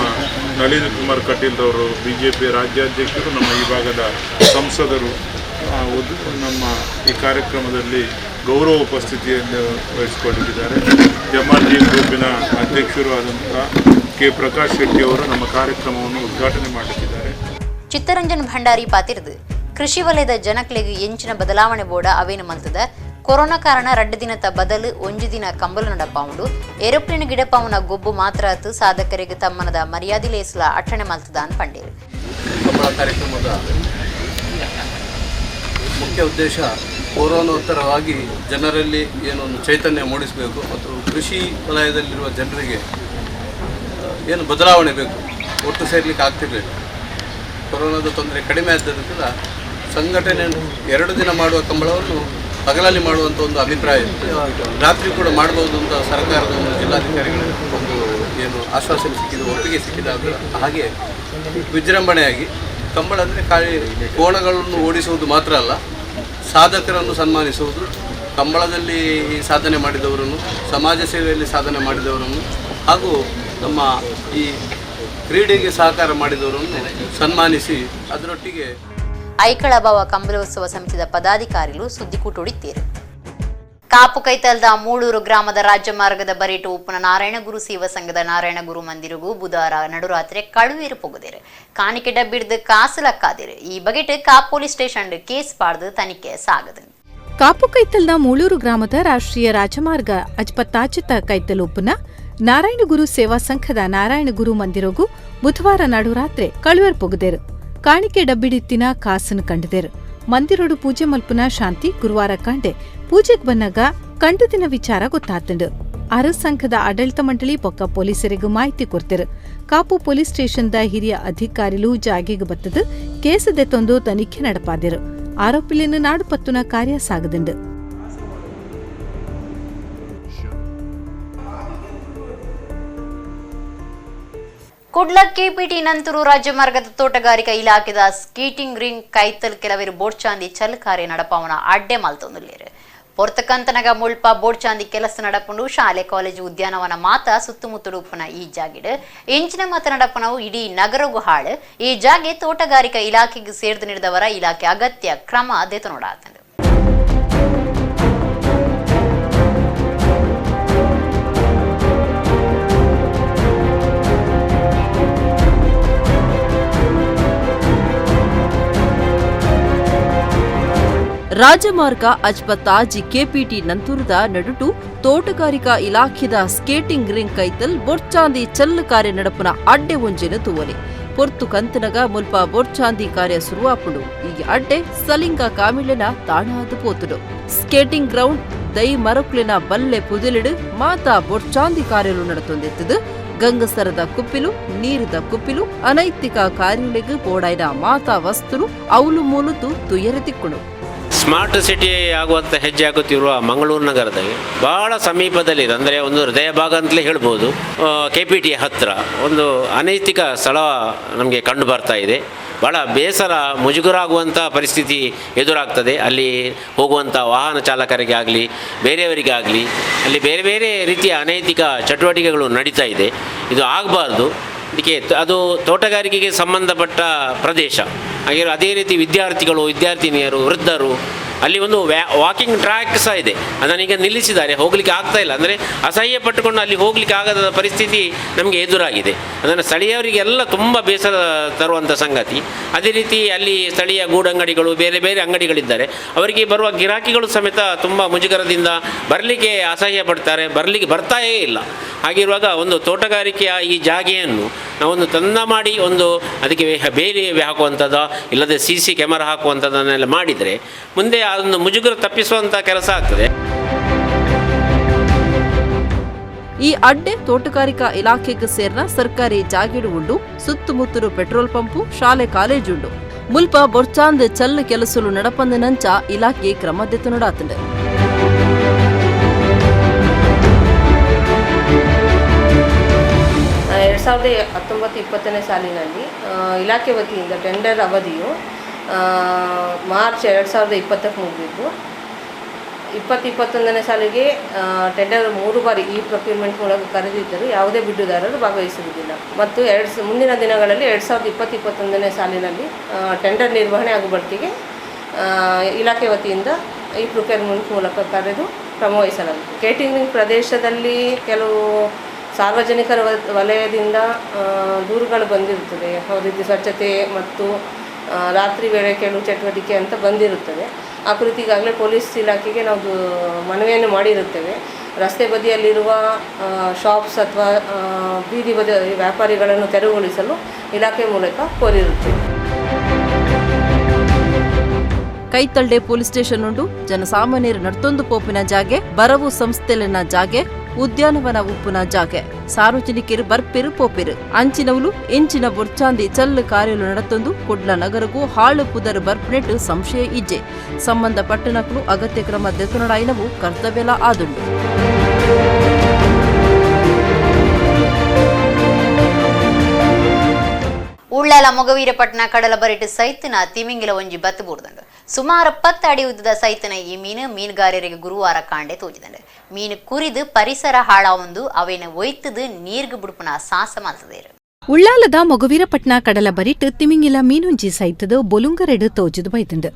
ನಳಿನ್ ಕುಮಾರ್ ಕಟೀಲ್ರವರು, BJP ರಾಜ್ಯಾಧ್ಯಕ್ಷರು, ನಮ್ಮ ಈ ಭಾಗದ ಸಂಸದರು ನಮ್ಮ ಈ ಕಾರ್ಯಕ್ರಮದಲ್ಲಿ ಗೌರವ ಉಪಸ್ಥಿತಿಯನ್ನು ವಹಿಸಿಕೊಳ್ಳಲಿದ್ದಾರೆ. MRG ಗ್ರೂಪಿನ ಅಧ್ಯಕ್ಷರು ಆದಂಥ ಕೆ ಪ್ರಕಾಶ್ ಶೆಟ್ಟಿ ಅವರು ನಮ್ಮ ಕಾರ್ಯಕ್ರಮವನ್ನು ಉದ್ಘಾಟನೆ ಮಾಡುತ್ತಿದ್ದಾರೆ. ಚಿತ್ತರಂಜನ್ ಭಂಡಾರಿ ಪಾತಿರ್ದು ಕೃಷಿ ವಲಯದ ಜನಕ್ಲೆಗ್ ಎಂಚಿನ ಬದಲಾವಣೆ ಬೋರ್ಡ ಅವೇನು ಮಲ್ತದ ಕೊರೋನಾ ಕಾರಣ 2 ದಿನದ ಬದಲು 1 ದಿನ ಕಂಬಲು ನಡಪಾವುಂಡು. ಏರೋಪ್ಲೇನ್ ಗಿಡಪಾವುನ ಗೊಬ್ಬು ಮಾತ್ರ ಅತ್ತು ಸಾಧಕರಿಗೆ ತಮ್ಮನದ ಮರ್ಯಾದೆ ಲೇಸಲ ಅಟ್ಟಣೆ ಮಲ್ತದ ಪಂಡೇರು. ಕಂಬಳ ಕಾರ್ಯಕ್ರಮದ ಮುಖ್ಯ ಉದ್ದೇಶ ಕೊರೋನೋತ್ತರವಾಗಿ ಜನರಲ್ಲಿ ಏನೊಂದು ಚೈತನ್ಯ ಮೂಡಿಸಬೇಕು ಮತ್ತು ಕೃಷಿ ವಲಯದಲ್ಲಿರುವ ಜನರಿಗೆ ಏನು ಬದಲಾವಣೆ ಬೇಕು, ಒಟ್ಟು ಸೇರಲಿಕ್ಕೆ ಆಗ್ತಿರಲಿಲ್ಲ. ಕೊರೋನಾದ ತೊಂದರೆ ಕಡಿಮೆ ಆದ್ದರಿಂದ ಸಂಘಟನೆಯನ್ನು 2 ದಿನ ಮಾಡುವ ಕಂಬಳವನ್ನು ಹಗಲಲ್ಲಿ ಮಾಡುವಂಥ ಒಂದು ಅಭಿಪ್ರಾಯ ಇತ್ತು. ರಾತ್ರಿ ಕೂಡ ಮಾಡ್ಬೋದು ಅಂತ ಸರ್ಕಾರದ ಒಂದು ಜಿಲ್ಲಾಧಿಕಾರಿಗಳ ಒಂದು ಏನು ಆಶ್ವಾಸನೆ ಸಿಕ್ಕಿದೆ, ಒಪ್ಪಿಗೆ ಸಿಕ್ಕಿದಾಗ ಹಾಗೆ ವಿಜೃಂಭಣೆಯಾಗಿ ಕಂಬಳ ಅಂದರೆ ಖಾಲಿ ಕೋಣಗಳನ್ನು ಓಡಿಸುವುದು ಮಾತ್ರ ಅಲ್ಲ, ಸಾಧಕರನ್ನು ಸನ್ಮಾನಿಸುವುದು, ಕಂಬಳದಲ್ಲಿ ಸಾಧನೆ ಮಾಡಿದವರನ್ನು, ಸಮಾಜ ಸೇವೆಯಲ್ಲಿ ಸಾಧನೆ ಮಾಡಿದವರನ್ನು ಹಾಗೂ ನಮ್ಮ ಈ ಕ್ರೀಡೆಗೆ ಸಹಕಾರ ಮಾಡಿದವರನ್ನು ಸನ್ಮಾನಿಸಿ ಅದರೊಟ್ಟಿಗೆ ಐಕಳ ಭಾವ ಕಂಬಳೋತ್ಸವ ಸಮಿತಿಯ ಪದಾಧಿಕಾರಿಗಳು ಸುದ್ದಿಕೂಟೊಡಿತ್ತೇರು. ಕಾಪು ಕೈತಲ್ದ ಮೂಳೂರು ಗ್ರಾಮದ ರಾಜ್ಯ ಮಾರ್ಗದ ಬರೇಟು ಉಪ್ಪುನ ನಾರಾಯಣಗುರು ಸೇವಾ ಸಂಘದ ನಾರಾಯಣಗುರು ಮಂದಿರಗೂ ಬುಧವಾರ ನಡುರಾತ್ರಿ ಕಳುವೇರು ಪೋಗುದೇರು. ಕಾಣಿಕೆ ಡಬ್ಬಿಡ್ದು ಕಾಸು ಲಕ್ಕಾದಿರು. ಈ ಬಗೆಟ್ ಕಾಪ್ ಪೊಲೀಸ್ ಸ್ಟೇಷನ್ ಕೇಸ್ ಪಾಡ್ದು ತನಿಖೆ ಸಾಗದು. ಕಾಪು ಕೈತಲ್ನ ಮೂಳೂರು ಗ್ರಾಮದ ರಾಷ್ಟ್ರೀಯ ರಾಜಮಾರ್ಗ ಅಜ್ಪತ್ತಾಚಿತ ಕೈತಲ್ ಉಪ್ಪುನ ನಾರಾಯಣಗುರು ಸೇವಾ ಸಂಘದ ನಾರಾಯಣಗುರು ಮಂದಿರಗೂ ಬುಧವಾರ ನಡುರಾತ್ರಿ ಕಳುವೇರು ಪೋಗುದೇರು. ಕಾಣಿಕೆ ಡಬ್ಬಿಡಿತ್ತಿನ ಕಾಸನ್ನು ಕಂಡದೇರು. ಮಂದಿರೋಡು ಪೂಜೆ ಮಲ್ಪುನ ಶಾಂತಿ ಗುರುವಾರ ಕಂಡೆ ಪೂಜೆಗೆ ಬನ್ನಾಗ ಕಂಡದಿನ ವಿಚಾರ ಗೊತ್ತಾತಂಡು. ಅರ ಸಂಘದ ಆಡಳಿತ ಮಂಡಳಿ ಪೊಕ್ಕ ಪೊಲೀಸರಿಗೂ ಮಾಹಿತಿ ಕೊಡ್ತಿರು. ಕಾಪು ಪೊಲೀಸ್ ಸ್ಟೇಷನ್ದ ಹಿರಿಯ ಅಧಿಕಾರಿಲು ಜಾಗೆಗೆ ಬತ್ತದು ಕೇಸದೆತ್ತೊಂದು ತನಿಖೆ ನಡಪಾದಿರು. ಆರೋಪಿಲಿನ ನಾಡು ಪತ್ತುನ ಕಾರ್ಯ ಸಾಗದಂಡು. ಕುಡ್ಲ ಕೆಪಿಟಿ ನಂತರು ರಾಜ್ಯ ಮಾರ್ಗದ ತೋಟಗಾರಿಕಾ ಇಲಾಖೆದ ಸ್ಕೀಟಿಂಗ್ ರಿಂಗ್ ಕೈತಲ್ ಕೆಲವರು ಬೋಡ್ಚಾಂದಿ ಚಲ್ ಕಾರ್ಯ ನಡಪಾವನ ಅಡ್ಡೆ ಮಲ್ತೊಂದುಲ್ಲೇರು. ಪೊರ್ತಕಂತನಗ ಮುಳ್ಪ ಬೋಡ್ಚಾಂದಿ ಕೆಲಸ ನಡಪುಂಡು. ಶಾಲೆ ಕಾಲೇಜು ಉದ್ಯಾನವನ ಮಾತ ಸುತ್ತಮುತ್ತಲು ಉಪ್ಪುನ ಈ ಜಾಗಿಡ್ ಇಂಚಿನ ಮಾತ ನಡಪನವು ಇಡೀ ನಗರಗು ಹಾಳು. ಈ ಜಾಗೆ ತೋಟಗಾರಿಕಾ ಇಲಾಖೆಗೆ ಸೇರ್ದು ನೀಡಿದವರ ಇಲಾಖೆ ಅಗತ್ಯ ಕ್ರಮ ದೆತನೋಡಾತಂಡು. ರಾಜಮಾರ್ಗ ಅಜ್ಪತ್ತಾಜಿ ಕೆಪಿಟಿ ನಂತುರದ ನಡುಟು ತೋಟಗಾರಿಕಾ ಇಲಾಖೆದ ಸ್ಕೇಟಿಂಗ್ ರಿಂಗ್ ಕೈತಲ್ ಬೊರ್ಚಾಂದಿ ಚಲ್ಲು ಕಾರ್ಯ ನಡಪುನ ಅಡ್ಡೆ ಒಂಜೆನು ತೂವಲೆ. ಪೊರ್ತು ಕಂತನಗ ಮುಲ್ಪ ಬೊರ್ಚಾಂದಿ ಕಾರ್ಯ ಸುರುವಾಪುಂಡು. ಈ ಅಡ್ಡೆ ಸಲಿಂಗ ಕಾಮಿಳೆನ ತಾಣಾದು ಪೋತುಡು. ಸ್ಕೇಟಿಂಗ್ ಗ್ರೌಂಡ್ ದೈ ಮರಕುಲಿನ ಬಲ್ಲೆ ಪುದಿಲಿಡು ಮಾತಾ ಬೊರ್ಚಾಂದಿ ಕಾರ್ಯಲು ನಡತೊಂದಿತ್ತದು. ಗಂಗಸರದ ಕುಪ್ಪಿಲು ನೀರಿದ ಕುಪ್ಪಿಲು ಅನೈತಿಕ ಕಾರ್ಯಗಳಿಗೆ ಬೋಡಾಯ್ನ ಮಾತಾ ವಸ್ತುಲು ಅವಲು ಮೂಲತು ತುಯರೆ ತಿಕ್ಕುಡು. ಸ್ಮಾರ್ಟ್ ಸಿಟಿ ಆಗುವಂಥ ಹೆಜ್ಜೆ ಹಾಕುತ್ತಿರುವ ಮಂಗಳೂರು ನಗರದಲ್ಲಿ ಭಾಳ ಸಮೀಪದಲ್ಲಿದೆ, ಅಂದರೆ ಒಂದು ಹೃದಯ ಭಾಗ ಅಂತಲೇ ಹೇಳ್ಬೋದು. ಕೆ ಪಿ ಟಿ ಹತ್ತಿರ ಒಂದು ಅನೈತಿಕ ಸ್ಥಳ ನಮಗೆ ಕಂಡು ಬರ್ತಾ ಇದೆ. ಭಾಳ ಬೇಸರ, ಮುಜುಗರಾಗುವಂಥ ಪರಿಸ್ಥಿತಿ ಎದುರಾಗ್ತದೆ. ಅಲ್ಲಿ ಹೋಗುವಂಥ ವಾಹನ ಚಾಲಕರಿಗೆ ಆಗಲಿ ಬೇರೆಯವರಿಗಾಗಲಿ ಅಲ್ಲಿ ಬೇರೆ ಬೇರೆ ರೀತಿಯ ಅನೈತಿಕ ಚಟುವಟಿಕೆಗಳು ನಡೀತಾ ಇದೆ. ಇದು ಆಗಬಾರ್ದು. ಇದಕ್ಕೆ ಅದು ತೋಟಗಾರಿಕೆಗೆ ಸಂಬಂಧಪಟ್ಟ ಪ್ರದೇಶ ಹಾಗೆ ಅದೇ ರೀತಿ ವಿದ್ಯಾರ್ಥಿಗಳು, ವಿದ್ಯಾರ್ಥಿನಿಯರು, ವೃದ್ಧರು, ಅಲ್ಲಿ ಒಂದು ವಾಕಿಂಗ್ ಟ್ರ್ಯಾಕ್ ಸಹ ಇದೆ. ಅದನ್ನು ಈಗ ನಿಲ್ಲಿಸಿದ್ದಾರೆ, ಹೋಗಲಿಕ್ಕೆ ಆಗ್ತಾ ಇಲ್ಲ. ಅಂದರೆ ಅಸಹ್ಯ ಪಟ್ಟುಕೊಂಡು ಅಲ್ಲಿ ಹೋಗಲಿಕ್ಕೆ ಆಗದ ಪರಿಸ್ಥಿತಿ ನಮಗೆ ಎದುರಾಗಿದೆ. ಅದನ್ನು ಸ್ಥಳೀಯವರಿಗೆಲ್ಲ ತುಂಬ ಬೇಸರ ತರುವಂಥ ಸಂಗತಿ. ಅದೇ ರೀತಿ ಅಲ್ಲಿ ಸ್ಥಳೀಯ ಗೂಡಂಗಡಿಗಳು, ಬೇರೆ ಬೇರೆ ಅಂಗಡಿಗಳಿದ್ದಾರೆ. ಅವರಿಗೆ ಬರುವ ಗಿರಾಕಿಗಳು ಸಮೇತ ತುಂಬ ಮುಜುಗರದಿಂದ ಬರಲಿಕ್ಕೆ ಅಸಹ್ಯ ಪಡ್ತಾರೆ, ಬರಲಿಕ್ಕೆ ಬರ್ತಾಯೇ ಇಲ್ಲ. ಹಾಗಿರುವಾಗ ಒಂದು ತೋಟಗಾರಿಕೆಯ ಈ ಜಾಗೆಯನ್ನು ನಾವೊಂದು ತಂದ ಮಾಡಿ ಒಂದು ಅದಕ್ಕೆ ಬೇಲಿ ಹಾಕುವಂಥದ್ದು, ಇಲ್ಲದೆ ಸಿ ಸಿ ಕ್ಯಾಮರಾ ಹಾಕುವಂಥದ್ದನ್ನೆಲ್ಲ ಮಾಡಿದರೆ ಮುಂದೆ ಅದನ್ನು ಮುಜುಗರ ತಪ್ಪಿಸುವಂಥ ಕೆಲಸ ಆಗ್ತದೆ. ಈ ಅಡ್ಡೆ ತೋಟಗಾರಿಕಾ ಇಲಾಖೆಗೆ ಸೇರಿನ ಸರ್ಕಾರಿ ಜಾಗೀಡು ಉಂಡು. ಸುತ್ತಮುತ್ತಲು ಪೆಟ್ರೋಲ್ ಪಂಪು, ಶಾಲೆ ಕಾಲೇಜುಂಡು. ಮುಲ್ಪ ಬೊರ್ಚಾಂದ್ ಚಲ್ಲು ಕೆಲಸಲು ನಡಪಂದನಂಚ ಇಲಾಖೆ ಕ್ರಮ ದೆತ್ತುನಡಾತಂಡು. ಎರಡು 2019-20ನೇ ಸಾಲಿನಲ್ಲಿ ಇಲಾಖೆ ವತಿಯಿಂದ ಟೆಂಡರ್ ಅವಧಿಯು ಮಾರ್ಚ್ 2020ಕ್ಕೆ ಮುಗಿದಿದ್ದು, 2021ನೇ ಸಾಲಿಗೆ ಟೆಂಡರ್ 3 ಬಾರಿ ಈ ಪ್ರೊಕ್ಯೂರ್ಮೆಂಟ್ ಮೂಲಕ ಕರೆದಿದ್ದರೂ ಯಾವುದೇ ಬಿಡ್ಡುದಾರರು ಭಾಗವಹಿಸುವುದಿಲ್ಲ. ಮತ್ತು ಮುಂದಿನ ದಿನಗಳಲ್ಲಿ 2020-21ನೇ ಸಾಲಿನಲ್ಲಿ ಟೆಂಡರ್ ನಿರ್ವಹಣೆ ಹಾಗೂ ಬಡ್ತಿಗೆ ಇಲಾಖೆ ವತಿಯಿಂದ ಈ ಪ್ರೊಕ್ಯೂರ್ಮೆಂಟ್ ಮೂಲಕ ಕರೆದು ಕ್ರಮ ವಹಿಸಲಾಗಿದೆ. ಕೇಟಿಂಗ್ ಪ್ರದೇಶದಲ್ಲಿ ಕೆಲವು ಸಾರ್ವಜನಿಕರ ವಲಯದಿಂದ ದೂರುಗಳು ಬಂದಿರುತ್ತದೆ. ಯಾವ ರೀತಿ ಸ್ವಚ್ಛತೆ ಮತ್ತು ರಾತ್ರಿ ವೇಳೆ ಕೆಲವು ಚಟುವಟಿಕೆ ಅಂತ ಬಂದಿರುತ್ತದೆ. ಆ ಕುರಿತು ಈಗಾಗಲೇ ಪೊಲೀಸ್ ಇಲಾಖೆಗೆ ನಾವು ಮನವಿಯನ್ನು ಮಾಡಿರುತ್ತೇವೆ. ರಸ್ತೆ ಬದಿಯಲ್ಲಿರುವ ಶಾಪ್ಸ್ ಅಥವಾ ಬೀದಿ ಬದಿ ವ್ಯಾಪಾರಿಗಳನ್ನು ತೆರವುಗೊಳಿಸಲು ಇಲಾಖೆ ಮೂಲಕ ಕೋರಿರುತ್ತೇವೆ. ಕೈತಲ್ಡೆ ಪೊಲೀಸ್ ಸ್ಟೇಷನ್ ಉಂಡು ಜನಸಾಮಾನ್ಯರು ನಡ್ತೊಂದು ಪೋಪಿನ ಜಾಗೆ, ಬರವು ಸಂಸ್ಥೆಲೆನ ಜಾಗೆ, ಉದ್ಯಾನವನ ಉಪ್ಪುನ ಜಾಗೆ, ಸಾರ್ವಜನಿಕರು ಬರ್ಪೆರು ಪೋಪೆರು ಅಂಚಿನವುಲು ಇಂಚಿನ ಬೊರ್ಚಾಂದಿ ಚಲ್ಲು ಕಾರ್ಯಲು ನಡತೊಂದು ಕುಡ್ಲ ನಗರಗೂ ಹಾಳು ಪುದರ್ ಬರ್ಪನೆಟ್ ಸಂಶಯ ಇಜ್ಜೆ. ಸಂಬಂಧ ಪಟ್ಟಣಕ್ಕೂ ಅಗತ್ಯ ಕ್ರಮ ದೆತೊನಡಾಯಿನವು ಕರ್ತವ್ಯಲ ಆದುಂಡು. ಉಳ್ಳಾಲ ಮೊಗವೀರಪಟ್ಟಣ ಕಡಲ ಬರಿಟ್ ಸೈತನ ತಿಮಿಂಗಿಲ ಒಂಜಿ ಬತ್ತು ಬೂರ್ದಂಡು. ಸುಮಾರು 10 ಅಡಿ ಉದ್ದದ ಸೈತನ ಈ ಮೀನು ಮೀನುಗಾರರಿಗೆ ಗುರುವಾರ ಕಾಂಡೆ ತೋಜಿದಂಡು. ಮೀನು ಕುರಿದು ಪರಿಸರ ಹಾಳಾವೊಂದು ಅವೇನು ಒಯ್ತದು ನೀರ್ಗು ಬುಡುಪುನ ಸಾಹಸ ಮಲ್ತದೇರು. ಉಳ್ಳಾಲದ ಮೊಗವೀರಪಟ್ಟಣ ಕಡಲ ಬರಿಟ್ ತಿಮಿಂಗಿಲ ಮೀನುಂಜಿ ಸೈತದು ಬೊಲುಂಗರೆಡು ತೋಜಿದು ಬೈತುಂಡು.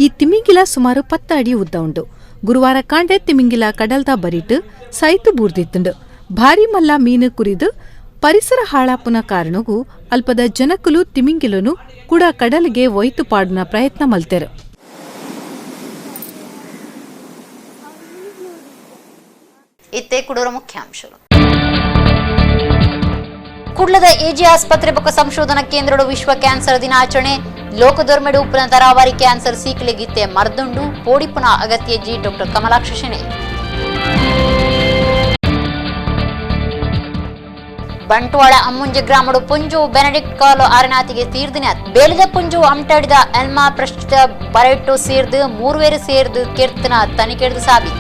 ಈ ತಿಮಿಂಗಿಲ ಸುಮಾರು 10 ಅಡಿ ಉದ್ದ ಉಂಡು. ಗುರುವಾರ ಕಾಂಡೆ ತಿಮಿಂಗಿಲ ಕಡಲ್ದ ಬರಿಟ್ ಸೈತು ಬೂರ್ದಿತ್ತುಂಡು. ಭಾರಿ ಮಲ್ಲ ಮೀನು ಕುರಿದು ಪರಿಸರ ಹಾಳಾಪುನ ಕಾರಣಗೂ ಅಲ್ಪದ ಜನಕುಲು ತಿಮಿಂಗಿಲನು ಕೂಡ ಕಡಲಿಗೆ ಒಯ್ತು ಪಾಡುನ ಪ್ರಯತ್ನ ಮಲ್ತೆರು. ಇತ್ತೆ ಕುಡೂರ ಮುಖ್ಯಾಂಶಗಳು. ಕುಡ್ಲದ ಎಜಿ ಆಸ್ಪತ್ರೆ ಬೊಕ್ಕ ಸಂಶೋಧನಾ ಕೇಂದ್ರಡು ವಿಶ್ವ ಕ್ಯಾನ್ಸರ್ ದಿನಾಚರಣೆ. ಲೋಕದೊರ್ಮೆಡು ಉಪ್ಪುನ ತರಾವರಿ ಕ್ಯಾನ್ಸರ್ ಸೀಕಲಿಗಿತ್ತೆ ಮರ್ದುಂಡು ಪೋಡಿಪುನ ಅಗತ್ಯ ಜಿ ಡಾಕ್ಟರ್ ಕಮಲಾಕ್ಷ ಶೆಣೈ. ಬಂಟ್ವಾಳ ಅಮ್ಮುಂಜೆ ಗ್ರಾಮಡು ಪುಂಜು ಬೆನಡಿಕ್ಟ್ ಕಾಲು ಆರನಾತಿಗೆ ತೀರ್ದಿನ ಬೇಲಿದ ಪುಂಜು ಅಮ್ಟಾಡಿದ ಎಲ್ಮಾ ಪ್ರಶ್ನಿತ ಬರೆಟ್ಟು ಸೇರ್ದು ಮೂರ್ವೇರು ಸೇರ್ದು ಕೆರ್ತನ ತನಿಖೆಡ್ದು ಸಾಬಿ.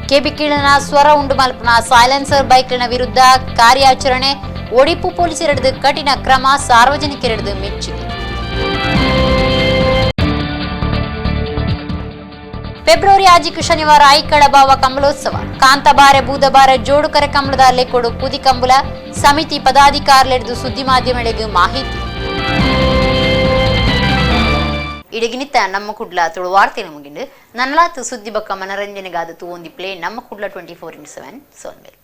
ಕೆಬಿಕೀಳನ ಸ್ವರ ಉಂಡು ಮಲ್ಪನ ಸೈಲೆನ್ಸರ್ ಬೈಕ್ನ ವಿರುದ್ಧ ಕಾರ್ಯಾಚರಣೆ. ಒಡಿಪು ಪೊಲೀಸರೆಡ್ದು ಕಠಿಣ ಕ್ರಮ, ಸಾರ್ವಜನಿಕರೆಡ್ದು ಮೆಚ್ಚುಗೆ. ಫೆಬ್ರವರಿ 6 ಶನಿವಾರ ಐಕಳ ಬಾವ ಕಂಬಳೋತ್ಸವ. ಕಾಂತಬಾರೆ ಬೂದಬಾರೆ ಜೋಡುಕರೆ ಕಂಬಳದ ಲೆಕ್ಕೊಡು ಕುದಿ ಕಂಬಳ ಸಮಿತಿ ಪದಾಧಿಕಾರಿಲೆಡ್ದು ಸುದ್ದಿ ಮಾಧ್ಯಮಗಳಿಗೆ ಮಾಹಿತಿ. ಇಡಗಿನಿತ್ತ ನಮ್ಮ ಕುಡ್ಲ ತುಳು ವಾರ್ತೆ ಮುಗಿಂಡು ನನ್ನಲಾತು ಸುದ್ದಿ ಬಕ್ಕ ಮನರಂಜನೆಗಾದ ತೂವೊಂದಿ ಪ್ಲೇ ನಮ್ಮ ಕುಡ್ಲ 24x7 ಸೋನ್ಮೇಲೆ.